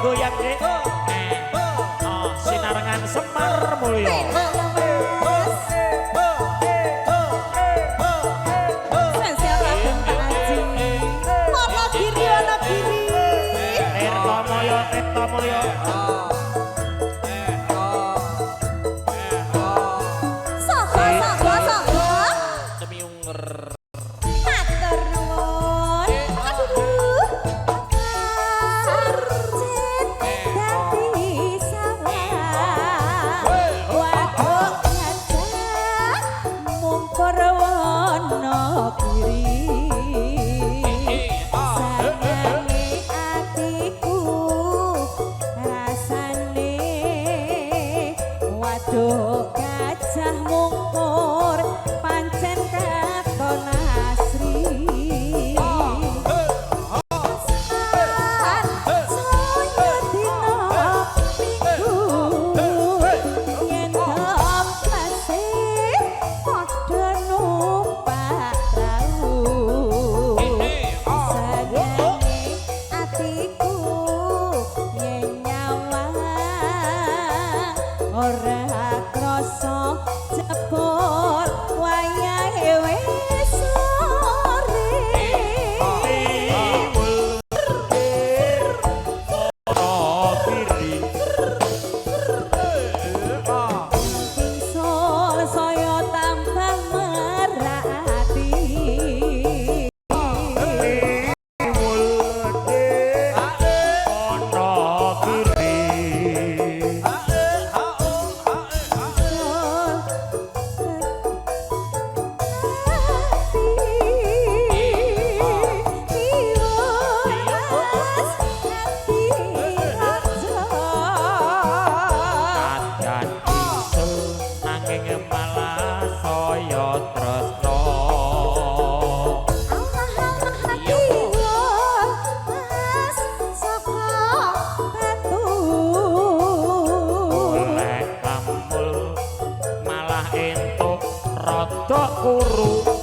Goyang, Dik. Oh, sinarengan Semar Mulyo. Penak ya, Mas. Spesial kagem Pak Haji. Wonogiri, Wonogiri. Tirtomulyo, Tirtomulyo. Sapa, sapa, sapa? Temiunger. Matur nuwun. Aduh. Karcit dadi sawah. Waduk gajah mungkur Wonogiri. Sayange atiku rasane waduk gajah mungkur pancen katon asri. Saya dina minggu yen plase padha numpak prau. Sayange atiku yen nyawang ora krasa jebul wayahe wis sore. Tiwul Wonogiri. Ingsul saya tambah merak ati. Tiwul Wonogiri. Ingsul ati tiwul mas ati raja. Nadyan ingsul nanging malah saya tresno. Allah Allah, tiwul mas saka batu. Golek kamul malah entuk rada kuru.